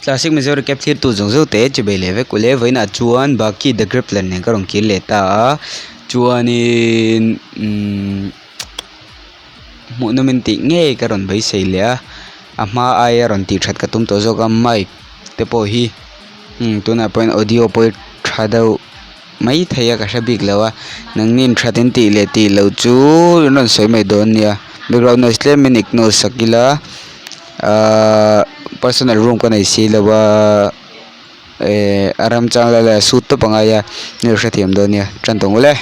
Classic Mizo recap thlirtu zawng zawng te chibei leh vek ule vawiinah chuan Baki the Grappler nen ka rawn kir leh ta a chuanin umm hmuhnawm in tih ngei ka rawn beisei leh a a hma aia rawn tih that ka tum tawh zawk a mic te pawh hi umm tunah pawh hian audio pawh hi tha deuh mai thei a ka hre bik lo a nangni in that in tih leh tih loh chu in rawn sawi mai dawn nia background noise tlem in ignore sak ila. Ahh personal room ka nei si lo a eh a remchang lai lai a suit tawp a ngai a hei hrethiam dawn nia tan tawh ngawlh e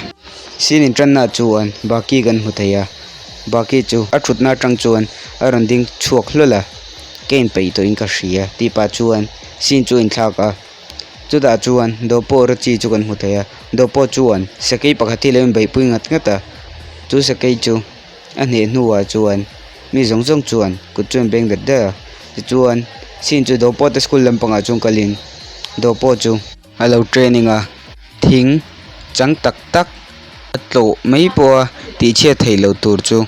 scene in tanna chuan baki kan hmu thei a baki chu a thutna atang chuan a rawn ding chhuak hlawl a ka inpeih tawhin ka hria tih pah chuan scene chu a inthlak a chutah chuan dawhpawh rawchi chu kan hmu thei a dawhpawh chuan sakei pakhat hi a lo inbeihpui ngat ngat a chu sakei chu. A hneh hnuah chuan mi zawng zawng chuan kut chu an beng dat dat a tichuan scene chu Dopawt te school lampangah chuan kalin Dopawt chu a lo training a thing chang tak tak a tlawh mai pawh a tih chhiat theih loh tur chu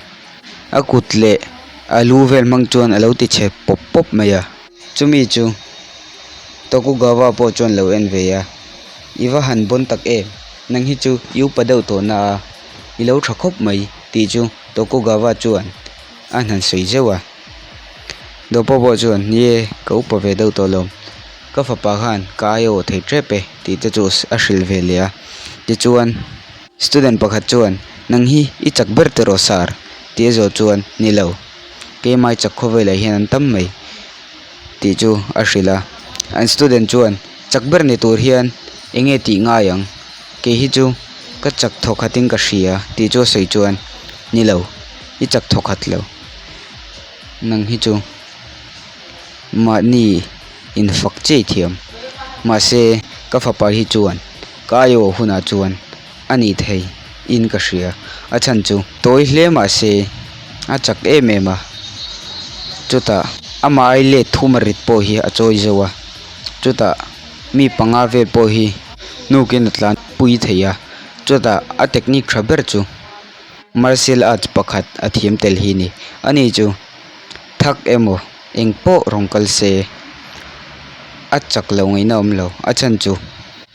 a kut leh a lu vel hmang chuan a lo ti chhe pawp pawp mai a chumi chu Tokugawa pawh chuan lo en ve a i va han bawn tak em nang hi chu i upa deuh tawh na a. I lo tha khawp mai tih chu Tokugawa chuan a han sawi zeuh a. Dopo pawh chuan, Ni e, ka upa ve deuh tawh lo. Ka fapa khan ka ai aw thei tep e tih te chu a hrilh ve leh a. Tichuan, student pakhat chuan, Nang hi i chak ber teh rawh sir tih a zawh chuan, Ni lo, keimah i chak khawvelah hian an tam mai tih chu a hrilh a. An student chuan, Chak ber ni tur hian eng nge tih ngai ang? Kei hi chu ka chak thaw khatin ka hria tih chu a sawi chuan, Ni lo, i chak thaw khat lo. Nang hi chu mahni infak chiai thiam. Mahse, ka fapa hi chuan ka aiawh hunah chuan a ni thei in ka hria. A chhan chu tawi hle mahse a chak em em a. Chutah amah ai let thum a rit pawh hi a chawi zo a. Chutah mi panga vel pawh hi hnukin a tlan pui thei a chutah a technique tha ber chu martial arts pakhat a thiam tel hi a ni ani chu thak emaw eng pawh rawn kal se a chak loh ngaihna a awm lo a chhan chu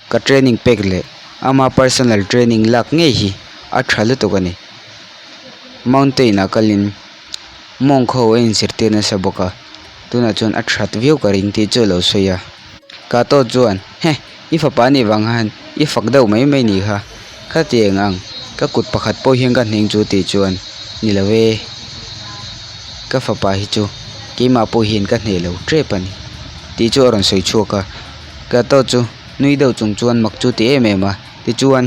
ka training pek leh ama personal training lak ngei hi a tha lutuk a ni mountain ah kalin mawng ho a inzirtir nasa bawk a tunah chuan a that viau ka ring tih chu a lo sawi a Kato chuan heh i fapa anih vang khan i fak deuh mai mai nih kha khatiang ang ka kut pakhat pawh hian ka hneng chu tih chuan ni lo e ka fapa hi chu keimah pawh hian ka hneh lo tep a ni tih chu a rawn sawi chhuak a Kato chu nui deuh chung chuan mak chu ti em em a tichuan.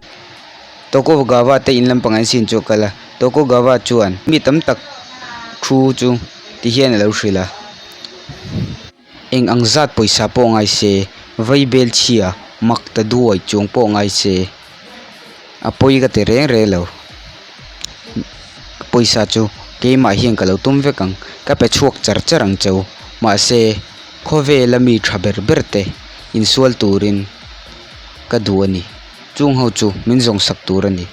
Tokugawa te in lampang an sin chu a kal a, Tokugawa chuan mi tam tak thu chu ti hian a lo hrilh a, eng ang zat pawisa pawh ngai se, vai bel chhia mak ta duai chuang pawh ngai se, a pawi ka ti reng reng lo, pawisa chu keimah hian ka lo tum vek ang, ka pe chhuak char char ang cheu, mahse khawvela mi tha ber ber te insual turin ka duh a ni. Chung ho chu min zawng sak tur a ni.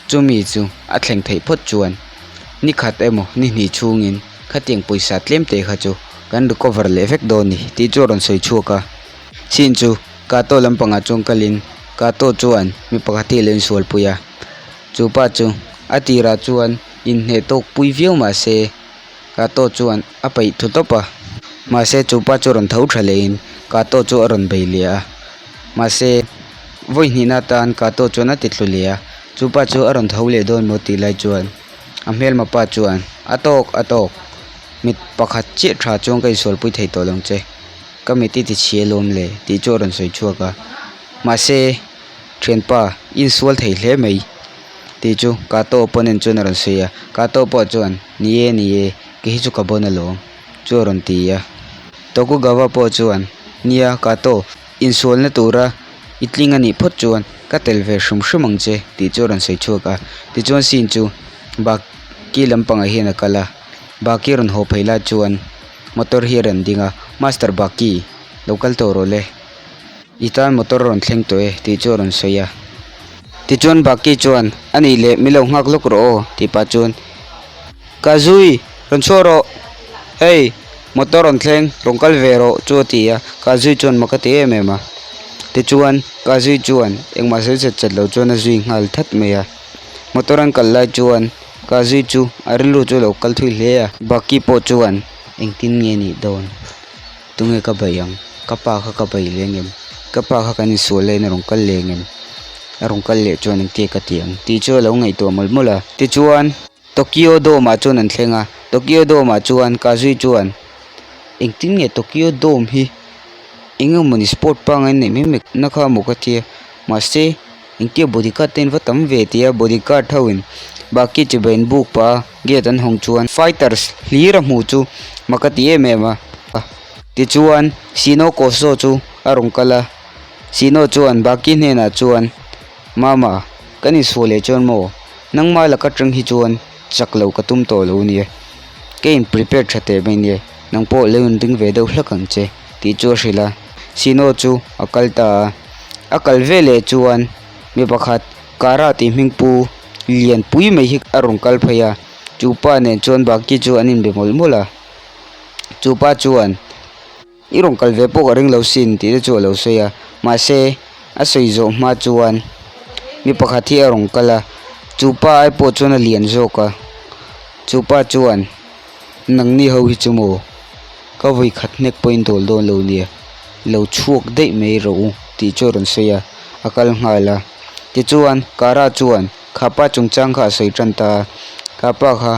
Chumi chu a thleng theih phawt chuan ni khat emaw ni hnih chhungin khatiang pawisa tlem te kha chu kan recover leh vek dawn ni tih chu a rawn sawi chhuak a. Chin chu Kato lampangah chuan kalin Kato chuan mi pakhat hi a lo insualpui a. Chu pa chu a tirah chuan inhneh tawk pui viau mah se Kato chuan a peih thu tawp a. Mahse chu pa chu rawn tho tha lehin Kato chu a rawn bei leh a. Mahse, vawi hnihna atan Kato chuan a ti thlu leh a, chu pa chu a rawn tho leh dawn maw tih lai chuan a hmelma pa chuan, A tawk, a tawk, mit pakhat chiah tha chuan ka insualpui thei tawh lo che, ka mit i ti chhia lawm le tih chu a rawn sawi chhuak a. Mahse, thianpa, i insual thei hle mai tih chu Kato opponent chuan a rawn sawi a, Kato pawh chuan, Ni e, ni e, kei hi chu ka bawn alawm chu a rawn ti a. Tokugawa pawh chuan, Nia, Kato, insualna tura i tling a nih phawt chuan ka tel ve hrim hrim ang che, tih chu a rawn sawi chhuak a. Tichuan Sin chu Baki lampangah hian a kal a, Baki rawn haw phei lai chuan motor hi a rawn ding a, Master Baki, lo kal tawh rawh le, i tan motor a rawn thleng tawh e, tih chu a rawn sawi a. Tichuan Baki chuan, A nih leh, mi lo nghak lawk rawh aw, tih pah chuan, Ka zui, rawn chhuah rawh, hei. Motor rawn thleng, rawn kal ve rawh chu a ti a, Kazui chuan mak a ti em em a. Tichuan, Kazui chuan engmah sawi chet chet lo chuan a zui nghal that mai a. Motor an kal lai chuan Kazui chu a rilru chu a lo kal thui hle a. Baki pawh chuan engtin nge nih dawn? Tunge ka beih ang? Ka pa kha ka beih leh ngem? Ka pa kha kan insual laiin a rawn kal leh ngem? A rawn kal leh chuan engtia ka ti ang? Tih chu a lo ngaihtuah mawlh mawlh a. Tichuan, Tokyo Dome ah chuan an thleng a. Tokyo Dome ah chuan Kazui chuan engtin nge Tokyo Dome hi eng emawni sport pangngai neih mai mai na kha maw ka tia. Mahse, engtia bodyguard te an va tam ve tia bodyguard ho in Baki chibai an buk pah a. Gate an hawng chuan fighters hlir a hmuh chu mak a ti em em a. Tichuan Sino Koso chu a rawn kal a, Sino chuan Baki hnenah chuan, Mama, kan insual leh chuan maw? Nangma laka tang hi chuan chak loh ka tum tawh lo nia. Ka in prepare tha teh mai nia, nang pawh lo inring ve deuh hlak ang che, tih chu a hrilh a. Sino chu a kal ta a. A kal veleh chuan mi pakhat Kara tih hming pu lian pui mai hi a rawn kal phei a, chu pa nen chuan Baki chu an inbe mawlh mawlh a, chu pa chuan i rawn kal ve pawh ka ring lo sin tih te chu a lo sawi a, mahse a sawi zawh hma chuan mi pakhat hi a rawn kal a, chu pa ai pawh chuan a lian zawk a, chu pa chuan nangni ho hi chu maw ka vawi khat hnek pawhin dawl dawn lo nia lo chhuak daih mai rawh u tih chu a rawn sawi a, a kal nghal a. Tichuan, Kara chuan Khapa chungchang kha a sawi tan ta a, Khapa kha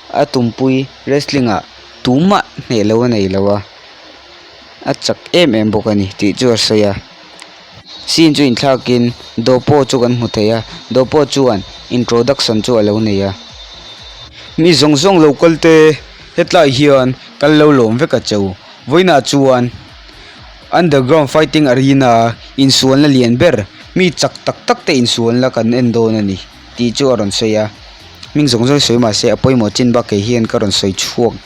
a tumpui wrestling ah tumah hneh lo a nei lo a, a chak em em bawk a ni tih chu a sawi a. Scene chu inthlakin Dopo chu kan hmu thei a, Dopo chuan introduction chu a lo nei a. Mi zawng zawng lo kal te hetlai hian kal lo lawm vek a cheu. Vawiinah chuan. Underground fighting arena insualna lian ber mi chak tak tak te insualna kan en dawn a ni tih chu a rawn sawi a hming zawng zawng sawi mahse a pawimawh chin bak kei hian ka rawn sawi chhuak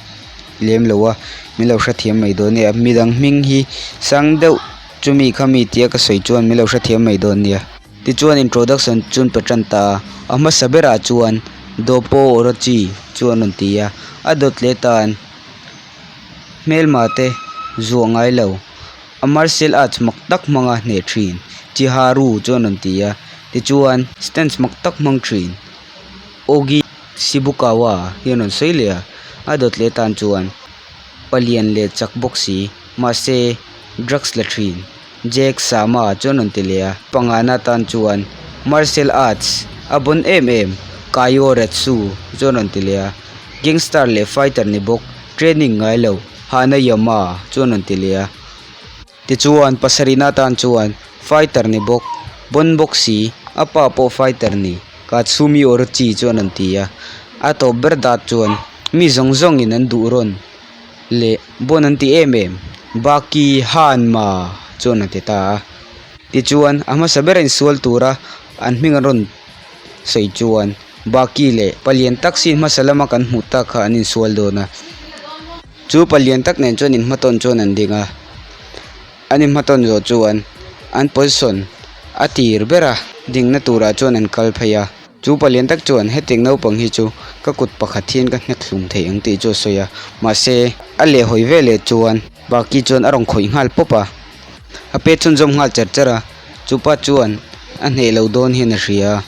lem lo a min lo hrethiam mai dawn nia midang hming hi sang deuh chumi kha mi tia ka sawi chuan min lo hrethiam mai dawn nia tichuan introduction chu an pe tan ta a a hmasa berah chuan Dopo Orochi chu an rawn ti a a dawt leh tan. Hmelma te zuah ngai lo. A martial arts mak tak hmanga hneh thin Chiharu chu an rawn ti a tichuan stance mak tak hmang thin Ogi Shibukawa hi an rawn sawi leh a a dawt leh tan chuan palian leh chak bawk si mahse drugs la thin Jack Sama chu an rawn ti leh a pangana tan chuan martial arts a bawn em em Kaio Retsu chu an rawn ti leh a. Gangster leh fighter ni bawk training ngai lo Hanayama chuan rawn ti leh a. Tichuan pasarihna atan chuan fighter ni bawk bon bawk si a pa pawh fighter ni Katsumi Orochi chuan rawn ti a. A tawp ber dat chuan mi zawng zawngin an duh rawn leh bon an ti em em Baki Hanma chuan rawn ti ta a. Tichuan a hmasa ber a insual tura an hming an rawn sawi chuan Baki leh palian tak sin hmasa lama kan hmuh tak kha an insual dawn a chu palian tak nen chuan inhmatawn chuan an ding a an inhmatawn zawh chuan an position a tir ber a dingna turah chuan an kal phei a chu palian tak chuan hetiang naupang hi chu ka kut pakhat hian ka hnek hlum thei ang tih chu a sawi a mahse a lehhawi veleh chuan Baki chuan a rawn khawih nghal pawp a. A pet chhunzawm nghal cher cher a, chupa chuan a hneh lo dawn hian a hria a.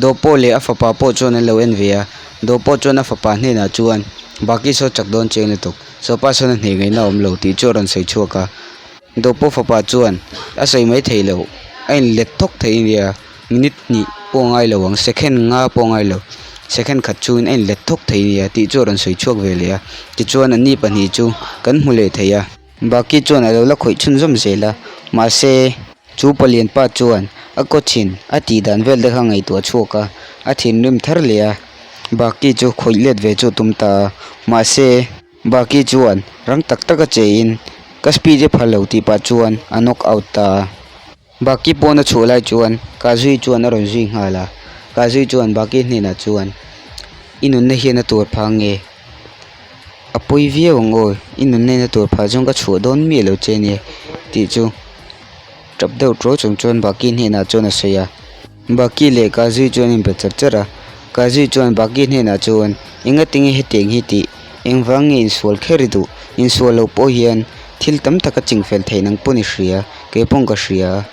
Dawhpawh leh a fapa pawh chuan an lo en ve a, Dawhpawh chuan a fapa hnenah chuan Baki saw chak dawn chiang lutuk, sawpa sawn a hneh ngaihna a awm lo tih chu a rawn sawi chhuak a. Dawhpawh fapa chuan a sawi mai thei lo, a inlet thawk thei nia, minute hnih pawh a ngai lo ang, second nga pawh a ngai lo, second khat chungin a inlet thawk thei nia tih chu a rawn sawi chhuak ve leh a. Tichuan anni pahnih chu kan hmu leh thei a. Baki chuan a lo la khawih chhunzawm zel a, mahse chu palian pa chuan a kawchhin a tih dan vel te kha ngaihtuah chhuak a, a thinrim thar leh a, Baki chu khawih let ve chu a tum ta a, mahse Baki chuan rang tak tak a che in ka speed i pha lo tih pah chuan a knock out ta a. Baki pawn a chhuah lai chuan Kazui chuan a rawn zui nghal a, Kazui chuan Baki hnenah chuan I nunna hian a tur phah nge? A pawi viau ang aw, i nunna in a tur phah chuan ka chhuah dawn miah lo che nia tih chu tap deuh ṭuau chung chuan Baki hnenah chuan a sawi a. Baki leh Kazui chuan an inbe char char a, Kazui chuan Baki hnenah chuan Enga tinge hetiang hi tih? Engvang nge insual kher i duh? Insual loh pawh hian thil tam tak a chingfel theih nang pawn i hria, kei pawn ka hria.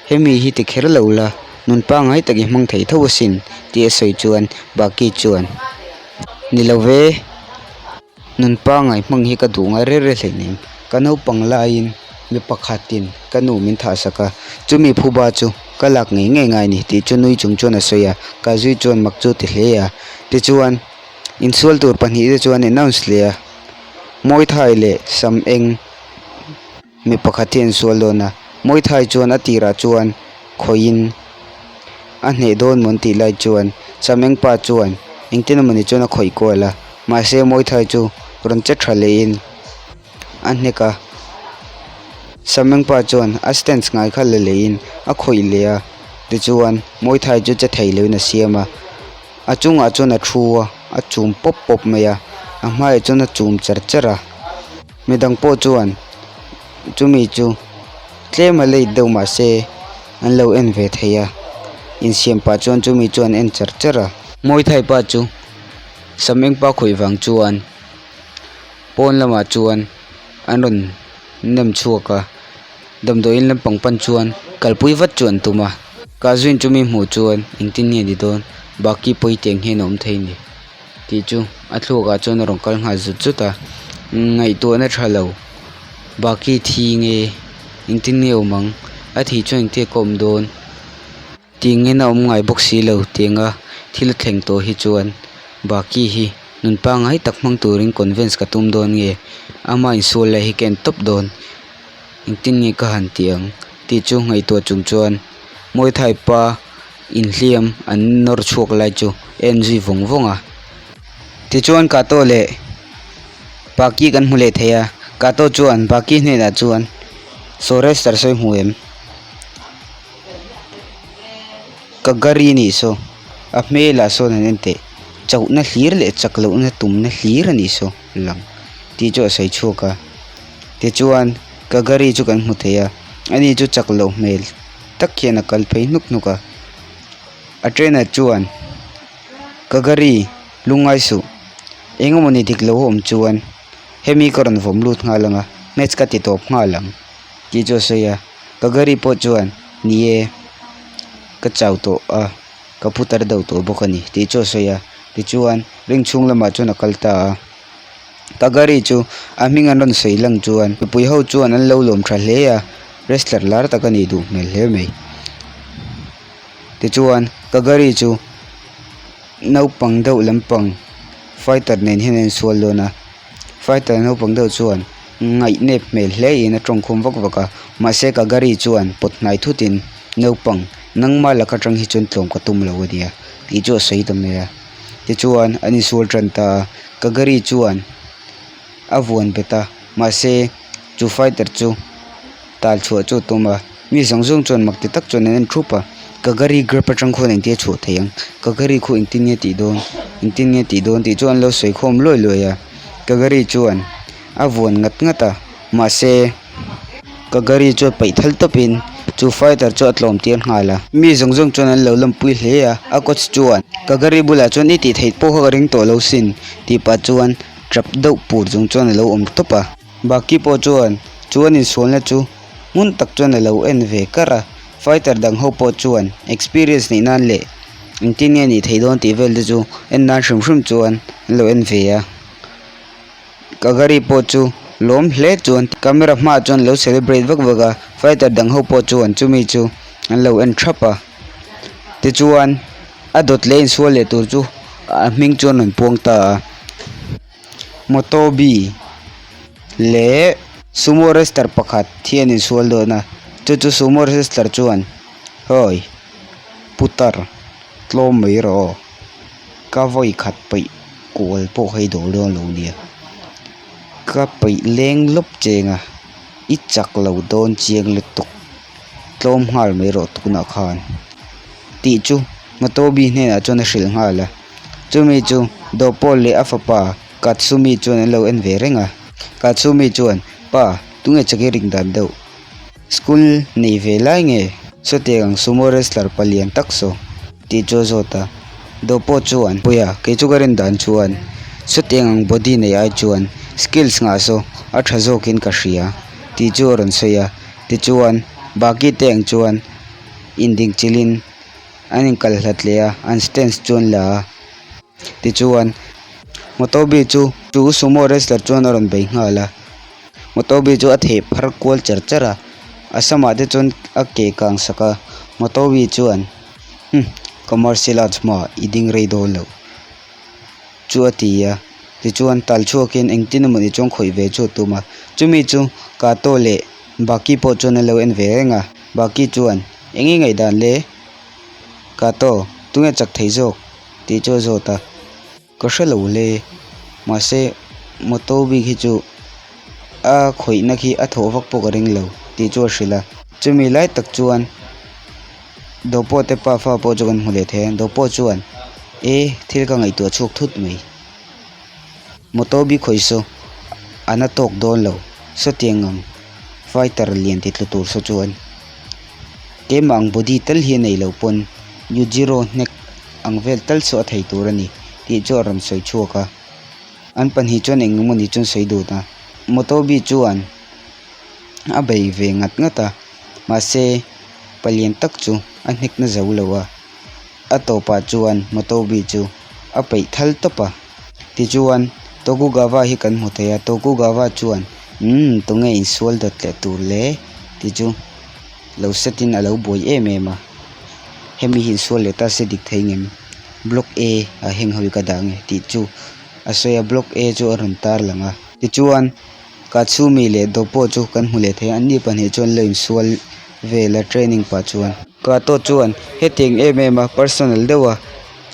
Hemi hi ti kher lo la, nun pangngai tak i hmang thei tho asin, tih a sawi chuan Baki chuan, Ni lo ve. Nun pangngai hmang hi ka duh ngai rel rel hleinem. Ka naupang laiin mi pakhatin ka nu min thahsak a, chumi phuba chu ka lak ngei ngei ngai ni tih chu nui chung chuan a sawi a, ka zui chuan mak chu ti hle a. Tichuan, insual tur pahnihte chuan announce leh a, Mawithai leh Sam Eng mi pakhat hi an sual dawn a, Mawithai chuan a tirah chuan khawihin a hneh dawn mawn tih lai chuan Sam Eng pa chuan engtin emawni chuan a khawih kual a, mahse Mawithai chu rawn che tha lehin a hnek a, Sam Eng pa chuan a stance ngai kha la lehin a khawih leh a, tichuan Mawithai chu che thei loin a siam a. A chungah chuan a thu a, a chum pawp pawp mai a, a hmaiah chuan a chum cher cher a, midang pawh chuan chumi chu tlem a late deuh mah se an lo en ve thei a, insiam pah chuan chumi chu an en cher cher a. Mawithai pa chu sam eng pa khawih vang chuan pawn lamah chuan an rawn nem chhuak a. Damdawiin lampang pan chuan kalpui vat chu an tum a, Kazuin chumi hmuh chuan engtin nge ni dawn, Baki pawi tiang hian a awm thei ni tih chu a thluakah chuan a rawn kal nghal zut zut a, ngaihtuahna tha lo, Baki thi nge engtin nge awm ang, a thih chuan engtia ka awm dawn. Tingin a awm ngai bawk si lo tianga thil a thleng tawh hi chuan Baki hi nun pangngai tak hmang turin convince ka tum dawn nge ama insual lai hi ka en tawp dawn engtin nge ka han tih ang tih chu ngaihtuah chung chuan Muay Thai pa inhliam an nawr chhuak lai chu a en zui vawng vawng a. Tichuan Kato leh Baki kan hmu leh thei a, Kato chuan Baki hnenah chuan Saw Rester sawi hmu em? Ka gari anih saw a hmelah sawn an en teh chauhna hlir leh chak lohna tumna hlir anih saw lang tih chu a sawi chhuak a tichuan ka gari chu kan hmu thei a ani chu chak loh hmel tak hian a kal phei hnuk hnuk a a trainer chuan ka gari lungngai suh eng emawni dik lo a awm chuan hemi ka rawn vawm lut nghal ang a match ka ti tawp nghal ang tih chu a sawi a. Kagari pawh chuan ni e ka chau tawh a ka pu tar deuh tawh bawk a ni tih chu a sawi a tichuan ring chhung lamah chuan a kal ta a Kagari chu a hming an rawn sawi lang chuan mipui ho chuan an lo lawm tha hle a wrestler lar tak a nih duh hmel hle mai tichuan Kagari chu naupang deuh lampang fighter nen hian an insual dawn a. Fighter naupang deuh chuan ngaihnep hmel hle in a tawngkhum vak vak a, mahse Kagari chuan pawt hnai thut in naupang nangma laka tang hi chuan tlawm ka tum lo a nia tih chu a sawi ta mai a. Tichuan an insual tan ta a, Kagari chuan a vuan bet a, mahse chu fighter chu tal chhuah chu a tum a, mi zawng zawng chuan mak ti tak chuan an en thup a, Kagari grep atang khuan engtia chhuah thei ang, Kagari khu engtin nge tih dawn, engtin nge tih dawn tih chu an lo sawi khawm luai luai a, Kagari chuan a vuan ngat ngat a, mahse Kagari chuan paih thal tawpin chu fighter chu a tlawm tir nghal a, mi zawng zawng chuan an lo lawmpui hle a, a coach chuan Kagari bulah chuan i tih theih pawh kha ka ring tawh lo sin tih pah chuan tap deuh pur chung chuan a lo awm tawp a. Baki pawh chuan chu an insualna chu ngun tak chuan a lo en ve kar a, fighter dang ho pawh chuan experience neih nan leh engtin nge nih theih dawn tih vel te chu en nan hrim hrim chuan an lo en ve a. Kagari pawh chu lawm hle chuan camera hmaah chuan a lo celebrate vak vak a, fighter dang ho pawh chuan chumi chu an lo en thap a. Tichuan a dawt leh insual leh tur chu a hming chuan a rawn puang ta a. Motobi leh sumo wrestler pakhat hi an insual dawn a chu chu sumo wrestler chuan hawi putar tlawm mai rawh aw ka vawi khat peih kual pawh hei dawl dawn lo nia ka peih leng lawp cheng a i chak lo dawn chiang lutuk tlawm nghal mai rawh tunah khan tih chu Motobi hnenah chuan a hrilh nghal a. Chumi chu Dawpawl leh a fapa Katsumi chuan an lo en ve reng a. Katsumi chuan, Pa, tunge chaki ring dan deuh? School nei ve lai nge? Sawtiang ang sumo wrestler palian tak saw? tih chu a zawt a. Dawpaw chuan, Puia, kei chu ka rin dan chuan sawtiang ang body nei ai chuan Skills ngah saw a tha zawkin ka hria tih chu a rawn sawi a. Tichuan Baki te ang chuan indingchilhin an inkal hlat leh a, an stance chu an la a. Tichuan Motobi chu chu sumo wrestler chuan a rawn bei nghal a. Motobi chu a theh phar kual cher cher a, a samah te chuan a ke kang sak a. Motobi chuan Umm ka martial arts hmaah i ding rei dawn lo. Chu a ti a, tichuan tal chhuakin engtin emawni chuan khawih ve chu a tum a, chumi chu Kato leh Baki pawh chuan an lo en ve reng a, Baki chuan eng nge ngaihdan le? Kato, tunge chak thei zawk? tih chu a zawt a, ka hre lo le, mahse motor bik hi chu a khawihna khi a thawh vak pawh ka ring lo tih chu a hrilh a, chumi lai tak chuan. Dawhpawh te pa fa pawh chu kan hmu leh thei a dawhpawh chuan e thil ka ngaihtuah chhuak thut mai motor bik hawi saw a na tawk dawn lo sawtiang ang fighter lian ti tlu tur saw chuan keimah ang body tal hi a neih loh pawn Yujiro hnek ang vel tal saw a thei tur a ni tih chu a rawn sawi chhuak a an pahnih chuan eng emawni chu an sawi dun a motor bik chuan. a bei ve ngat ngat a mahse palian tak chu a hnek na zo lo a a tawpah chuan Motobi chu a peih thal tawp a tichuan Tokugawa hi kan hmu thei a Tokugawa chuan umm tunge insual dawt leh tur le tih chu lo set in a lo buai em em a hemi hi insual leh ta se dik thei ngem block A ah heng ho hi ka dah ange tih chu a sawi a block A chu a rawn tar lang a tichuan. Katsumi leh Doppo chu kan hmu leh thei a, anni pahnih chuan lo insual vel a training pah chuan. Kato chuan hetiang em em a personal deuh a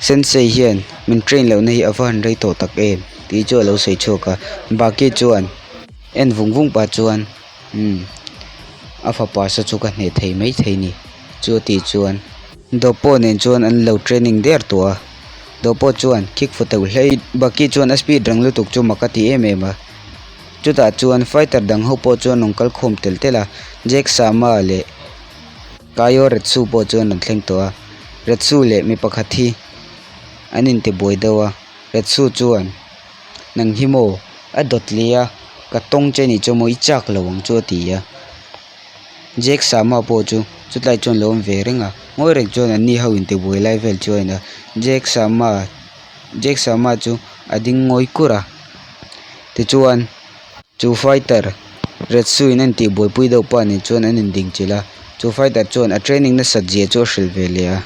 sensei hian min train lohna hi a va han rei tawh tak em tih chu a lo sawi chhuak a, Baki chuan en vung vung pah chuan umm a fapa saw chu ka hneh thei mai thei ni chu a tih chuan Doppo nen chuan an lo training der tawh a, Doppo chuan kick fu teuh hlei Baki chuan a speed rang lutuk chu mak a ti em em a. Chutah chuan fighter dang ho pawh chuan rawn kal khawm tel tel a, Jack Sama leh Kaio Retsu pawh chuan rawn thleng tawh a. Retsu leh mi pakhat hi an inti buai deuh a, Retsu chuan, Nang hi maw? A dawt leh a, ka tawng che nih chu maw i chak lo ang chu a ti a. Jack Sama pawh chu chutlai chuan lo awm ve reng a, ngawi reng chuan anni ho inti buai lai vel chu a en a, Jack Sama. Jack Sama chu a ding ngawi kur a, tichuan chu fighter Retsu in a intih buaipui deuh pah nen chuan an inding chilh a, chu fighter chuan a training nasat zia chu a hrilh ve leh a.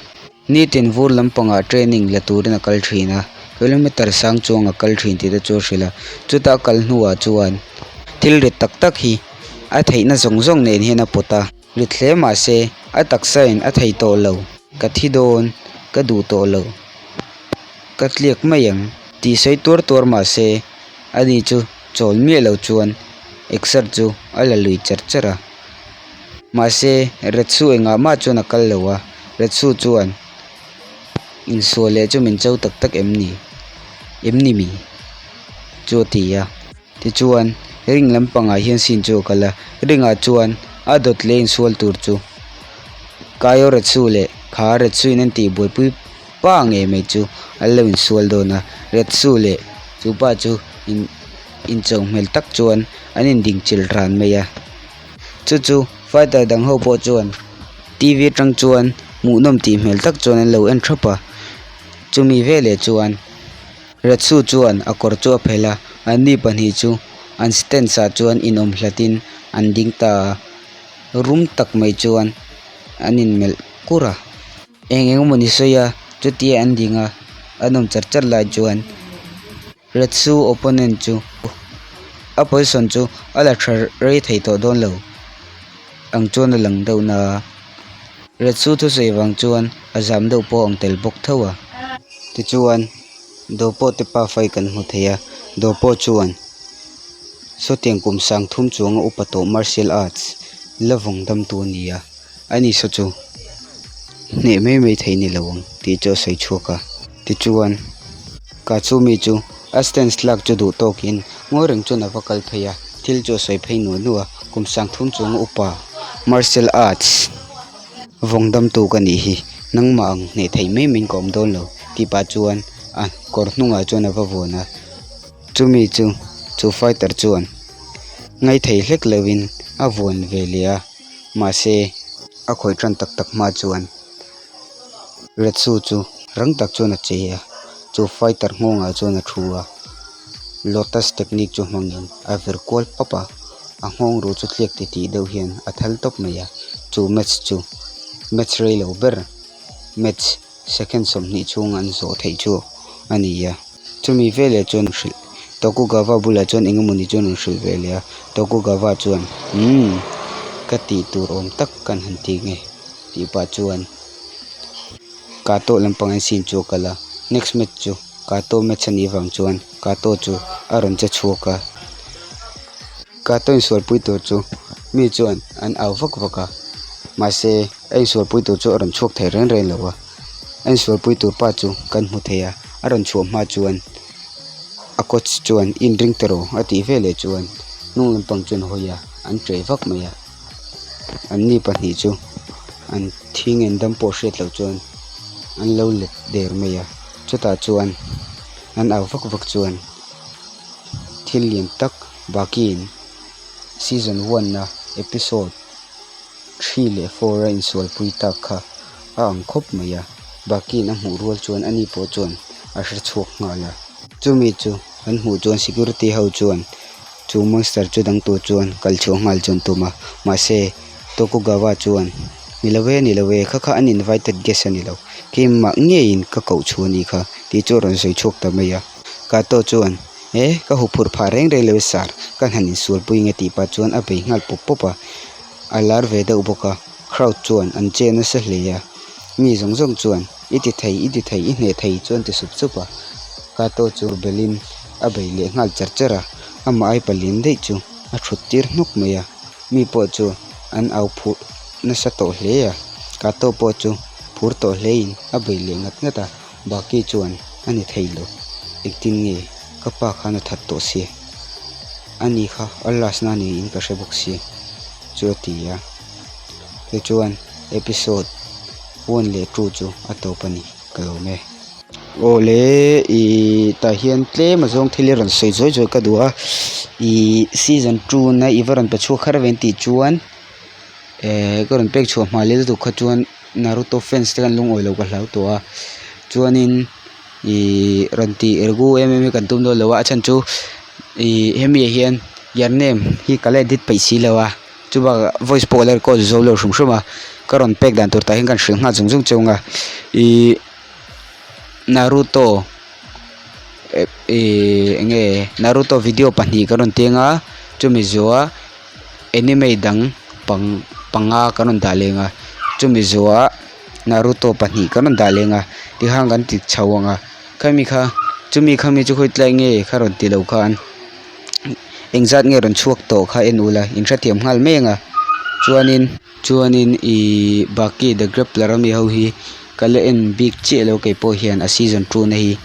Nitin vur lampangah training la turin a kal thin a, kilometer sang chuang a kal thin tih te chu a hrilh a, chuta a kal hnuah chuan thil rit tak tak hi a theihna zawng zawng nen hian a pawt a, rit hle mahse a taksa in a thei tawh lo, ka thi dawn, ka duh tawh lo. Ka tliak mai ang tih sawi tuar tuar mah se ani chu chawl miah lo chuan exer chu a la lui cher cher a. Mahse Retsu engah mah chuan a kal lo a, Retsu chuan insual leh chu min cho tak tak em ni? Em ni mi? Chu a ti a. Tichuan ring lampangah hian scene chu a kal a, ringah chuan a dawt leh insual tur chu Kaio Retsu leh kha Retsu in an tih buaipui pa ngei mai chu an lo insual dawn a, Retsu leh chu pa chu in incho hmel tak chuan an inding chilh ran mai a, chu chu fighter dang ho pawh chuan T V atang chuan hmuhnawm tih hmel tak chuan an lo en thap a, chumi veleh chuan Retsu chuan a kawr chu a phelh a, anni pahnih chu an stance ah chuan inawm hlat in an ding ta a, rum tak mai chuan an inmelh kur a. Eng eng emaw ni sawi a, chutia an ding a, an awm char char lai chuan Retsu opponent chu a position chu a la tha rei thei tawh dawn lo ang chuan a lang deuh na a, Retsu thusawi vang chuan a zam deuh pawh a ang tel bawk tho a. Tichuan Dawpawh te pafa hi kan hmu thei a, Dawpawh chuan sawtiang kum sang thum chuanga upa tawh martial arts la vawng dam tu a ni a. Ani saw chu hneh mai mai thei ni lo ang tih chu a sawi chhuak a. Tichuan, Katsumi chu a stance lak chu duh tawkin ngawi reng chuan a va kal phei a, thil chu a sawi phei nuah nuah a, kum sang thum chunga upa martial arts vawng damtu ka nih hi, nangmah ang hneh theih mai maiin ka awm dawn lo tih pah chuan a kawr hnungah chuan a va vuan a, chumi chu. Chu fighter chuan ngaithei hlek loin a vuan ve leh a, mahse a khawih tan tak tak hma chuan Retsu chu rang tak chuan a che a, chu fighter nghawngah chuan a thu a, lotus technique chu hmangin a vir kual pawp a, a nghawng ruh chu tliak titih deuh hian a thal tawp mai a, chu match chu match rei lo ber match second 20 chhung an zawh theih chu a ni a. Chumi veleh chuan hrilh Tokugawa bulah chuan eng emawni chuan rawn hrilh ve leh a, Tokugawa chuan umm ka tih tur awm tak kan han ti nge tih pah chuan Kato lampang en scene chu a kal a, next match chu Kato match a nih vang chuan Kato chu a rawn che chhuak a. Kato insualpui tur chu mi chuan an au vak vak a, mahse a insualpui tur chu a rawn chhuak thei reng reng lo a. A insualpui tur pa chu kan hmu thei a, a rawn chhuah hma chuan a coach chuan inring ta rawh a tih veleh chuan hnung lampang chuan hawi a, an ṭeh vak mai a. An ni pahnih chu an thi ngen dam pawh hriat loh chuan an lo let der mai a, chutah chuan an au vak vak chuan thil lian tak Baki-in season one a episode 3 leh 4 a insualpui tak kha a ang khawp mai a, Baki-in a hmuh rual chuan ani pawh chuan a hre chhuak nghal a. Chumi chu an hmuh chuan security ho chuan chu monster chu dang tur chuan kal chhuah nghal chu an tum a, mahse Tokugawa chuan ni lo e ni lo e kha kha an invited guest a ni lo, keimah ngeiin ka koh chhuah a nih kha tih chu a rawn sawi chhuak ta mai a. Kato chuan e ka huphurh phah reng reng lo e sir kan han insualpui nge tih pah chuan a bei nghal pawp pawp a, a lar ve deuh bawk a, crowd chuan an che nasa hle a, mi zawng zawng chuan i ti thei i ti thei i hneh thei chu an ti sup sup a, Kato chu belin a bei leh nghal cher cher a, amah ai palian daih chu a thut tir hnawk mai a, mi pawh chu an au phurh nasa tawh hle a, Kato pawh chu phur tawh hlein a bei leh ngat ngat a, Baki chuan a ni thei lo, engtin nge ka pa khan a that tawh sia, ani kha a last na niin ka hre bawk sia chu a ti a, tichuan episode 1 leh 2 chu a tawp a ni ka lawm e. Awle ih tah hian tlem a zawng thil hi rawn sawi zuai zuai ka duh a, ih season 2 na i va rawn pe chhuak har ve an tih chuan eh ka rawn pek chhuah hma leh lutuk kha chuan Naruto fans te khan lungawi lo ka hlau tawh a, chuanin ih rawn tih regu em em hi kan tum dawn lo a, a chhan chu ih hemi ah hian your name hi ka la edit peih si lo a, chu bakah voice pawh ka la record zo lo hrim hrim a, ka rawn pek dan tur tah hian ka han hrilh nghal zung zung cheu ang a, ih Naruto ih eng nge Naruto video pahnih ka rawn tiang a, chumi zawhah anime dang panga kan rawn dah leng a, chumi zawhah Naruto pahnih kan rawn dah leng a, tikhan kan ti chho ang a, khami kha chumi khami chu khawi tlai nge kha rawn ti lo khan engzat nge rawn chhuak tawh kha en ula in hrethiam nghal mai ang a, chuanin chuanin ihh Baki the Grappler ami ho hi ka la en bik chiah lo keipawh hian a season 2 na hi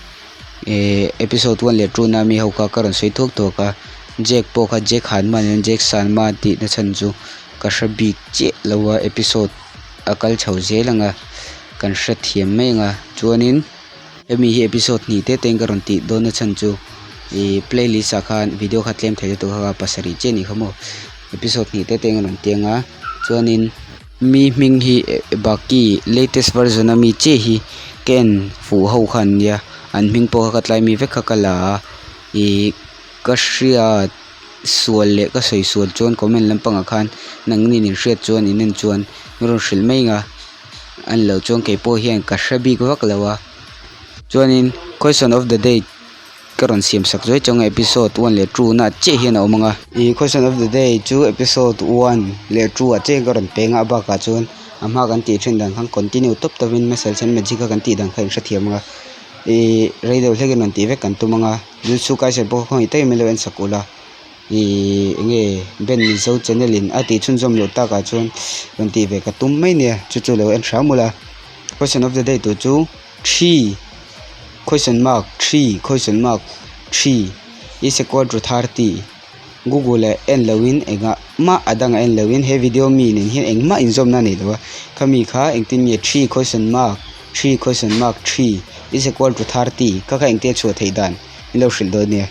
eh episode 1 leh 2 na ami ho kha ka rawn sawi thuak thuak a, Jack pawh kha Jack Hanma niin Jack Sanma tih na chhan chu ka hre bik chiah lo a episode a kal chho zel ang a kan hrethiam mai ang a chuanin hemi hi episode hnih te te in ka rawn tih dawn na chhan chu ih playlist ah khan video kha tlem thei lutuk a pasarih chiah a nih kha maw episode hnih te te in ka rawn ti ang a chuanin mi hming hi Baki latest version a mi chiah hi ka en fuh ho kha an nia an hming pawh kha ka tlai mi vek kha ka la a ih ka hriat sual leh ka sawi sual chuan comment lampangah khan nangni in hriat chuan in en chuan min rawn hrilh mai ang a a ni loh chuan keipawh hian ka hre bik vak lo a chuanin question of the day ka rawn siam sak zuai chuang a episode 1 leh 2 na chiah hian a awm ang a ih question of the day chu episode 1 leh 2 ah chiah hian ka rawn peng a a bakah chuan a hma kan tih thin dan khan continue tawp tawpin message hian magic a kan tih dan kha in hrethiam ang a ih rei deuh hlekin rawn tih vek kan tum ang a Jujutsu Kaisen pawh khawngaih takin min lo en sak ula ih eng nge Ben Mizo channel in a tih chhunzawm loh takah chuan rawn tih ve ka tum mai nia chu chu lo en hram ula question of the day tur chu three question mark three question mark three is equal to 30 Google ah en loin engah mah a dangah en loin he video mi nen hian engmah inzawmna a nei lo a khami kha engtin nge three question mark three question mark three is equal to 30 kha kha engtin a chhuah theih dan min lo hrilh dawn nia.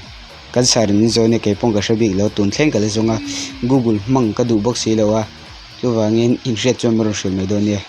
Kan sir in min zawh ania kei pawh ka hre bik lo tun thleng ka la zawng a google hmang ka duh bawk si lo a chuvangin inhriat chuan min rawn hrilh mai dawn nia.